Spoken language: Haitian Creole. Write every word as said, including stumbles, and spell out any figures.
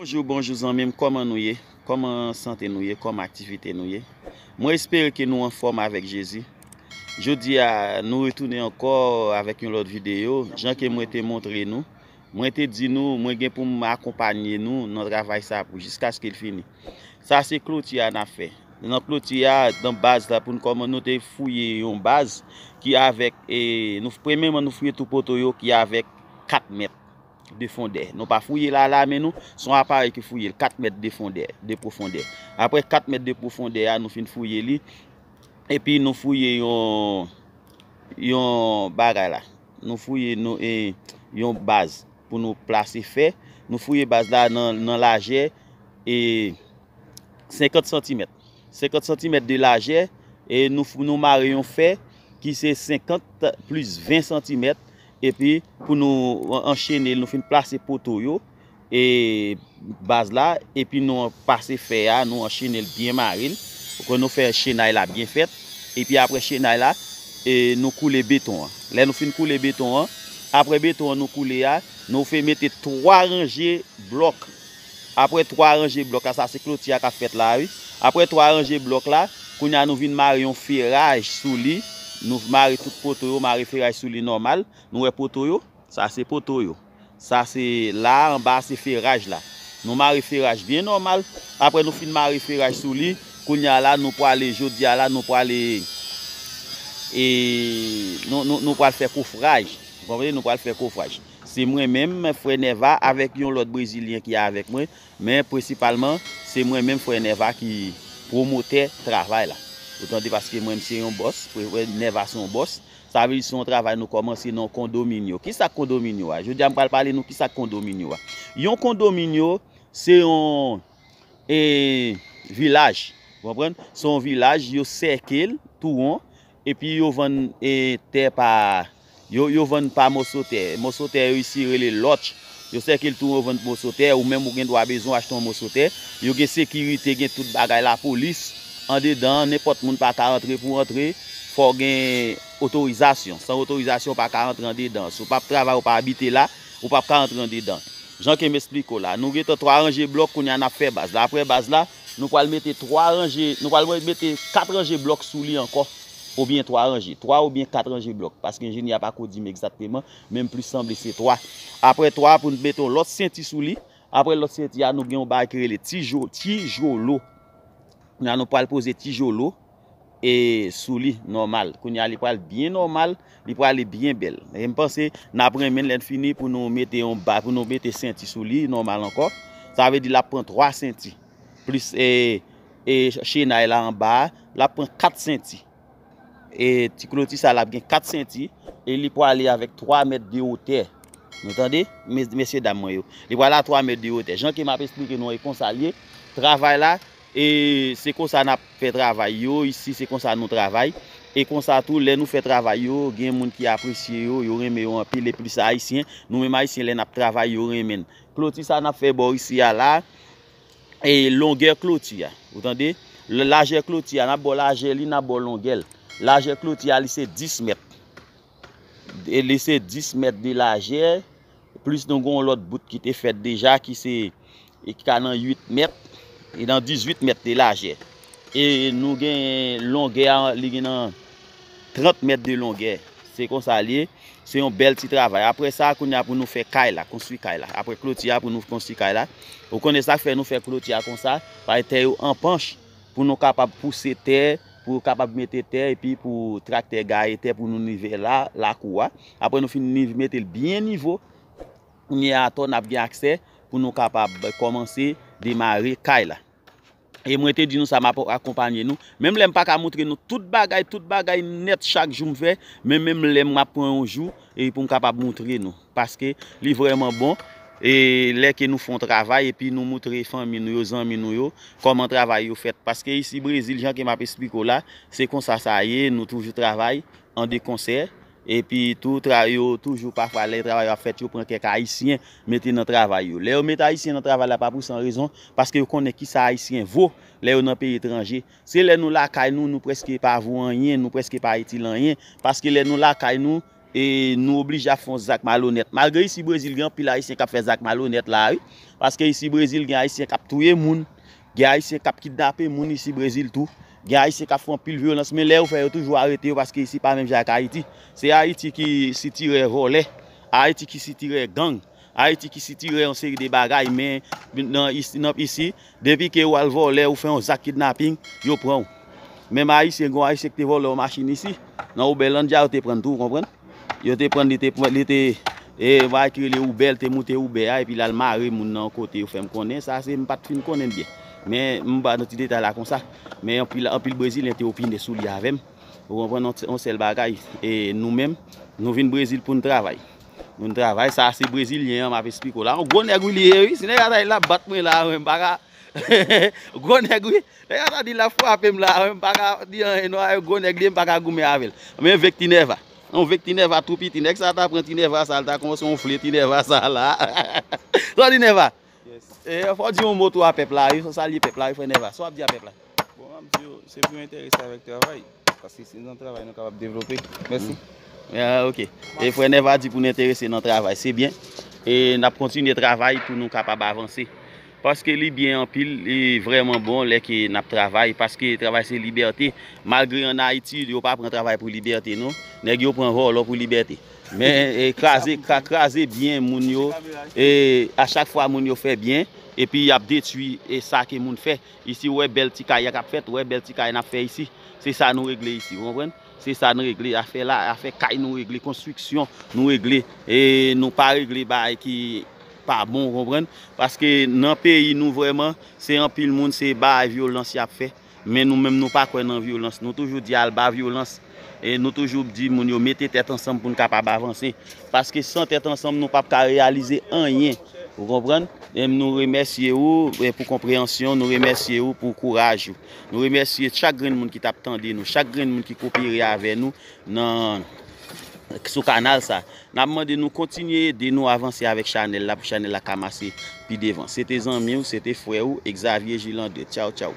Bonjou, bonjou zanmi m, kòman nou ye? Kòman sante nou ye? Kòman aktivite nou ye? Mwen espere ke nou anfòm avèk Jezi. Jodi a, nou retounen ankò avèk yon lòt videyo. Jan ke mwen te montre nou, mwen te di nou, mwen gen pou m akonpanye nou nan travay sa pou jiskaske l fini. Sa se kloti a n ap fè. Nan kloti a, nan baz la, pou n kòman nou te fouye yon baz ki avèk, e, nou, premyèman, nou fouye tou poto yo ki avèk kat mèt de fondè. Nou pa fouye l a lamen nou, se yon aparèy ki fouye l, kat mèt de fondè, de pwofondè. Apre kat mèt de pwofondè a, nou fin fouye li, epi nou fouye yon, yon bagay la. Nou fouye nou, e, yon baz pou nou plase fè. Nou fouye baz la nan, nan lajè, e, senkant santimèt. Senkant santimèt de lajè, e nou, nou mare yon fè ki se senkant plis ven santimèt, epi pou nou an- anchene l, nou fin plase poto yo, e baz la, epi nou pase fè a, nou anchene l byen mare l, pou ke nou fè chenay la byen fèt, epi apre chenay la, e nou koule beton an. Lè nou fin koule beton an, apre beton an nou koule a, nou fè mete twa ranje blòk. Apre twa ranje blòk la, sa se kloti a k ap fèt la, wi. Apre twa ranje blòk la, kounye a nou vin mare yon feraj sou li. Nou mare tout poto yo, mare feraj sou li nòmal. Nou wè poto yo? Sa se poto yo. Sa se la, anba se feraj la. Nou mare feraj byen nòmal. Apre nou fin mare feraj sou li, kounye a la, nou prale, jodi a la, nou prale, e, nou, nou, nou pral fè kofraj. Ou konprann? Nou pral fè kofraj. Se mwen menm, frè Nèva, avèk yon lòt brezilyen ki avèk mwen. Men prensipalman, se mwen menm, frè Nèva, ki pwomotè travay la. Ou tande, paske mwen, m se yon bòs, frè Nèva se yon bòs. Sa vle di se yon travay nou kòmanse nan kondominyo. Kisa k kondominyo a? Jodi a, m pral pale nou kisa k kondominyo a. Yon kondominyo, se yon, e, vilaj. Ou konprann? Se yon vilaj, yo sèke l tou won, epi yo vann, e, tè pa, yo, yo vann pa moso tè. Moso tè yo isi rele lòtch. Yo sèke l tou won, yo vann moso tè. Ou menm ou gen dwa bezwen achte yon moso tè. Yo gen sekirite, gen tout bagay, lapolis andedan. Nenpòt moun pa ka antre. Pou antre, fò w gen otorizasyon. San otorizasyon, w pa ka antre andedan. Si w p ap travay, ou pa abite la, ou p ap ka antre andedan. Jan ke m esplike w la, nou gentan twa ranje blòk, kounye a n ap fè baz la. Apre baz la, nou pral mete twa ranje, nou pral mete kat ranje blòk sou li ankò. Oubyen twa ranje, twa oubyen kat ranje blòk. Paske enjenyè a pako di m egzakteman, men m plis sanble se twa. Apre twa, pou n mete yon lòt senti sou li. Apre lòt senti a, nou gen yon bagay ki rele ti jo-, ti jolo. Kounye a nou pral poze ti jolo, e, sou li, nòmal. Kounye a li pral byen nòmal, li prale byen bèl. E m panse n ap renmen l lè n fini pou nou mete yon ba, pou nou mete senti sou li, nòmal ankò. Sa vle di l ap pran twa senti. Plis, e, e, chenay la anba a, l ap pran kat senti. E ti kloti sa l ap gen kat senti, e li prale avèk twa mèt de wotè. Nou tande? Mes-, mesye dam mwen yo. Li prale a twa mèt de wotè. Jan ke m ap esplike nou an, e konsa l ye. Travay la, e se konsa n ap fè travay yo. Isi, se konsa nou travay. E konsa tou, lè nou fè travay yo, gen moun ki apresye yo, yo renmen yo anpil, e plis ayisyen. Nou menm ayisyen, lè n ap travay, yo renmen n. Kloti sa n ap fè bò isi a la, e longè kloti a. Ou tande? L-, lajè kloti a, n ap ba w lajè li, n ap ba w longè l. Lajè kloti a, li se dis mèt. E li se dis mèt de lajè, plis nou gen yon lòt bout ki te fèt deja, ki se, e ki ka nan uit mèt, e nan dizuit mèt de lajè. E nou gen longè a, li gen nan trant mèt de longè. Se konsa l ye. Se yon bèl ti travay. Apre sa, kounye a pou nou fè kay la, konstwi kay la. Apre kloti a pou nou konstwi kay la. Ou konnen sa k fè nou fè kloti a konsa, paske tè yo an panch pou nou kapab pouse tè, pou kapab mete tè, epi pou traktè gaye tè pou nou nive la, lakou a. Apre nou fin niv-, mete l byen nivo, kounye a atò n ap gen aksè pou nou kapab kòmanse demare kay la. E mwen te di nou sa, m ap akonpanye nou. Menm lè m pa ka montre nou tout bagay, tout bagay nèt chak jou m fè, men menm lè m ap pran yon jou e pou m kapab montre nou. Paske li vrèman bon, e lè ke nou fè yon travay epi nou montre fanmi nou yo, zanmi nou yo, kòman travay yo fèt. Paske isi Brezil, jan ke m ap esplike w la, se konsa sa ye, nou toujou travay an de konsè. Epi tou, tra-, yo toujou, pafwa, lè travay yo ap fèt, yo pran kèk Ayisyen mete nan travay yo. Lè yo mete Ayisyen nan travay la, pa pou san rezon, paske yo konnen kisa Ayisyen vo lè yo nan peyi etranje. Se lè nou lakay nou, nou prèske pa vo anyen, nou prèske pa itil anyen. Paske lè nou lakay nou, E nou oblije ap fè yon zak malonèt. Malgre isi Brezil gen anpil Ayisyen k ap fè zak malonèt la, wi. Paske isi Brezil gen Ayisyen k ap touye moun, gen Ayisyen k ap kidnape moun isi Brezil tou. Gen Ayisyen k ap fè anpil vyolans, men lè yo fè, yo toujou arete yo, paske isi pa menm jan ak Ayiti. Se Ayiti ki sitirè vòlè, Ayiti ki sitirè gang, Ayiti ki sitirè yon seri de bagay, men nan isi, nan isi, depi ke w al vòlè, ou fè yon zak kidnaping, yo pran w. Menm Ayisyen, gen yon Ayisyen ki te vòlè yon machin isi, nan Uberlândia, yo te pran l tou, ou konprann? Yo te pran l, li te pran, li te, e, bagay ki rele Uber, li te moute Uber a, epi l al mare moun nan yon kote, yo fè m konnen, sa se m pa t fin konnen l byen. Men, m pa nan ti detay la konsa. Men anpil, anpil Brezilyen te opine sou li avè m. Ou konprann yon, yon sèl bagay. E nou menm, nou vin Brezil pou n travay. Nou n travay, sa se Brezilyen an, m ap esplike w la. Yon gwo nèg wi li ye, wi. Si nèg ata l ap bat mwen la, mwen m pa ka. Gwo nèg wi. Nèg ata di l ap frape m la, mwen m pa ka di anyen non, yon gwo nèg li ye, m pa ka goumen avè l. Men vèk Tinèva. Yon vèk Tinèva tou piti. Nèg sa ta pran Tinèva sa, l ta kòmanse wonfle Tinèva sa la. Sa Tinèva? Yes. E, fò w di yon mo tou a pèp la, wi. Fò w salye pèp la, wi, frè Nèva. Sa w ap di a pèp la? Bon, m ap di yo, se pou yo enterese avèk travay. Paske se nan travay nou kapab devlope. Mèsi. Ah, ok. E frè Nèva di pou n enterese nan travay. Se byen. E n ap kontinye travay pou nou kapab avanse. Paske li byen anpil, li vrèman bon lè ke n ap travay. Paske travay se libète. Malgre ann Ayiti, yo pa pran travay pou libète, non. Nèg yo pran vòlò pou libète. Men, e, kraze, ka kraze byen moun yo. E a chak fwa moun yo fè byen, epi y ap detwi, e, sa ke moun fè. Isi, w wè bèl ti kay k ap fèt, w wè bèl ti kay n ap fè isi. Se sa nou regle isi, ou konprann? Se sa nou regle, afè la, afè kay nou regle, konstriksyon nou regle. E nou pa regle bagay ki pa bon, ou konprann? Paske nan peyi nou vrèman, se anpil moun, se bagay vyolans y ap fè. Men nou menm nou pa kwè nan vyolans. Nou toujou di al ba vyolans. E nou toujou di moun yo mete tèt ansanm pou n kapab avanse. Paske san tèt ansanm nou p ap ka reyalize anyen. Ou konprann? E nou remèsye ou, e, pou konpreyansyon, nou remèsye ou pou kouraj ou. Nou remèsye chak grenn moun ki t ap tande nou, chak grenn moun ki kopere avè nou nan, sou kanal sa. N ap mande nou kontinye ede nou avanse avèk chanèl la pou chanèl la ka mache pi devan. Se te zanmi w, se te frè ou, Exavier Gilles André. Tchaw, tchaw.